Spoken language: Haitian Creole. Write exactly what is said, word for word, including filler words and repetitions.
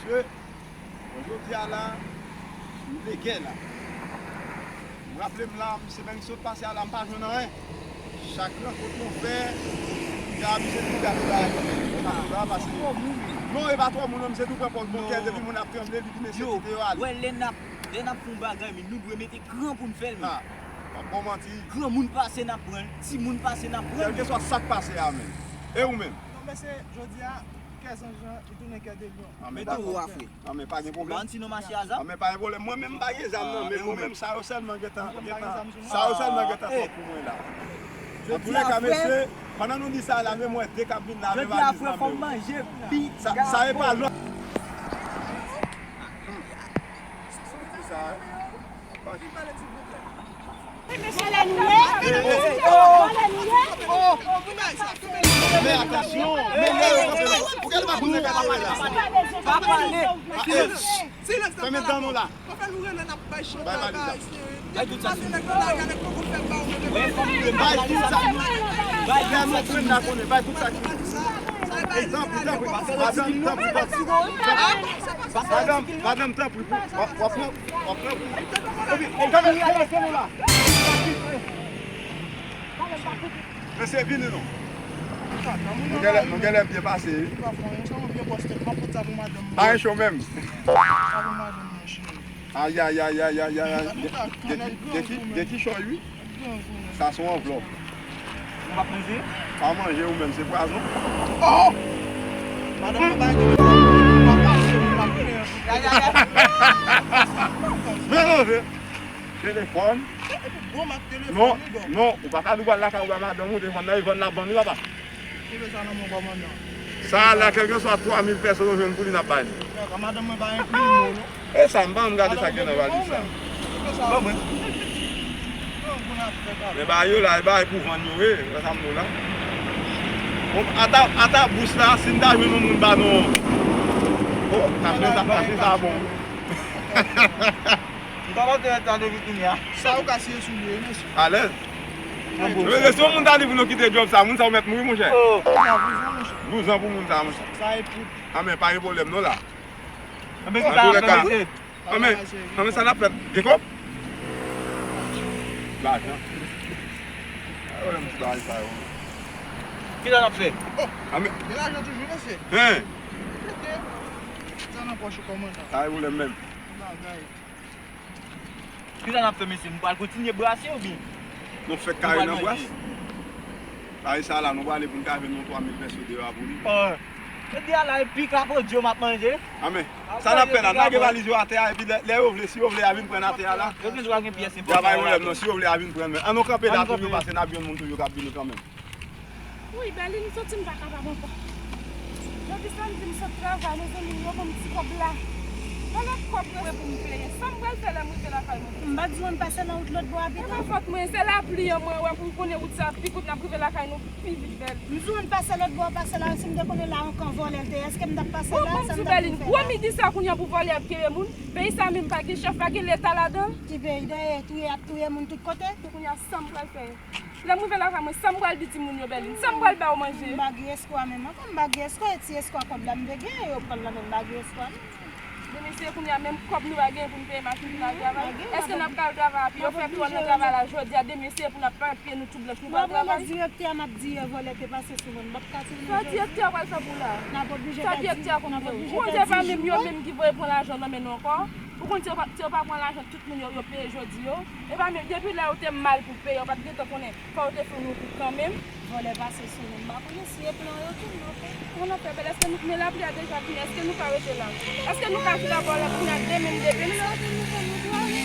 Ke, bon, jodi a la, m de gè la. M raple m la, m semèn ki sot pase a la, m pa jwenn anyen. Chak rankont nou fè, m te abize tou gade bagay yo. Sa pase. Non, e pa twò moun, non, m se tou pran pòz bon kè, depi moun ap tranble, li vin ensekite yo ale. Wè, lè n ap, lè n ap fè yon bagay, men nou dwe mete kran pou n fè l, men. Ah, m ap ba w manti. Granmoun pase, n ap pran l. Timoun pase, n ap pran l. Kèlkeswa sa k pase a, men. E ou menm? Non, men se, jodi a, kè zanj lan, li tounen kè demon. Mete ou a, frè. An, men pa gen pwoblèm. Ban ti non mache a zam. An, men pa gen pwoblèm. Mwen menm m pa gen zam nan men mwen menm, sa yo sèlman gentan, gentan, sa yo sèlman gentan twòp pou mwen la. Antoulèka, mesye, pandan nou di sa la, men mwen de k ap vin la avè valiz nan men yo. Sa, sa e pa lòt. Sa, Men atansyon, men lè yo kanpe la, pou kèl pa konnen kè pa pale la. Pa pale. Fèmen dan nou la. Bay valiz la. Bay tout sa. Bay tout sa. Lè nou pran la konnen, bay tout sa ki. Ey, tanpri, tanpri, madanm, tanpri, tanpri. Madanm, madanm, tanpri, w ap, w ap pran, w ap pran. Epi, kanmenn, kanmenn, kanmenn la. Mesye, vini non. Nou genlè, nou genlè byen pase, wi. Pa gen cho menm. Ayayayayayay. Gen, gen ki, gen ki cho, wi. Sa se yon anvlòp. Ou p ap manje? Pa manje ou menm, se pwazon. Oh! Madanm mwen pa gen telefòn, mwen pa pase, mwen pa gen. Men non, se telefòn. Epi bon mak telefòn, non, wi, non, ou pa ka di w pral lakay ou bay madanm ou, telefòn nan, telefòn nan ban nou, papa. Ki bezwen nan men kòmandan? Sa a la, kèlkeswa twa mil pèso nou jwenn pou li, n ap bay li. Frè, madanm mwen pa enkli mwen, non. E sa, m pa janm gade sa k gen nan valiz sa. Ban mwen. Men bagay yo la, e bagay pou vann yo ye, wè sa m di w la. Bon, ata, ata bous la, si n ta jwenn yon moun ba nou. Oh, kafe sa, kafe sa bon. M pa konn ret tan depi kounye a. Sa ou ka siye sou li, mesye. Alèz. Mesye, si yon moun ta di pou nou kite djòb sa, moun sa yo mèt mouri, monchè. Oh. Vouzan pou moun sa, monchè. Sa e pou. A, men pa gen pwoblèm non la. Anben, ki sa ap fè, mesye? Anben, anben, sa n ap fè? Gen kòb? Lajan. Ay, wè, m ti bagay sa yo. Ki sa n ap fè? Oh, anben. Gen lajan toujou, mesye. Hen. Mete sa nan pòch ou, kòmandan. Sa e pwoblèm menm. Bagay. Ki sa n ap fè, mesye? Nou pral kontinye brase oubyen? Nou fèk kare nan bras. Kare sa la, nou prale pou n ka jwenn yon twa mil pèso deyò a pou li. Oh. Jodi a la, e pika podyo m ap manje. Anben, sa n ap fè la, lage valiz yo atè a, epi lè, lè yo vle, si yo vle, y a vin pran atè a la. Yo gen dwa gen pyès enpòtan yo la tou. Y a pa gen pwoblèm non, si yo vle, y a vin pran. Ann nou kanpe la toujou, paske n ap jwenn moun toujou k ap vini kanmenm. Wi, Bèlin, m santi m pa kapab ankò. Depi samdi m sot travay, mezanmi, yo ban m ti kòb la. Yon lòt kòb rete pou m peye. Sa m pral fè lè m rive lakay mwen? M pa t di w ann pase nan wout lòt bò a pita? E pa fòt mwen, se lapli an mwen wè pou m konnen wout sa pi kout n ap rive lakay nou pi vit, Bèlin. M di w ann pase lòt bò, pase la, si m te konnen la ankò vòlè l te ye, èske m t ap pase la? Bon, ban m di w, Bèlin, gwo midi sa kounye a pou vòlè ap kenbe moun. Peyi sa menm pa gen chèf, pa gen leta ladan l. Ki peyi dayè, touye ap touye moun tout kote. Se kounye a sa m pral fè. Lè m rive lakay mwen, sa m pral di timoun yo, Bèlin? Sa m pral ba yo manje? M pa gen espwa menm ankò, m pa gen espwa, e ti espwa kòb la m te genyen, yo pran l nan men m, m pa gen espwa menm. Demen se kounye a, menm kòb nou pa genyen pou n peye machin pou n al travay. Èske n ap ka al travay a pye? Yo fè twò nan travay la jodi a, demen se pou n ap pran pye nou tou blanch, nou pral travay. M ap rele direktè a, m ap di vòlè te pase sou mwen, m p ap ka tounen jodi. Sa direktè a pral fè pou w la? N ap oblije pèdi, n ap oblije pèdi jou. Bondye pa menm yo menm ki voye pran lajan nan men nou ankò? Ou konn si yo pa, si yo pa pran lajan tout moun yo, yo peye jodi yo. E pa menm, depi lè yo te mal pou peye, yo pa t gentan konnen fò yo te fè yon kou kanmenm. Vòlè pase sou nou, m pa konnen si e plan yo tou, non. Bon, n ap fè bèl, èske nou, men lapli a deja fini, èske nou ka rete la? Èske nou ka fè la vòlè kounye a demen m demen la?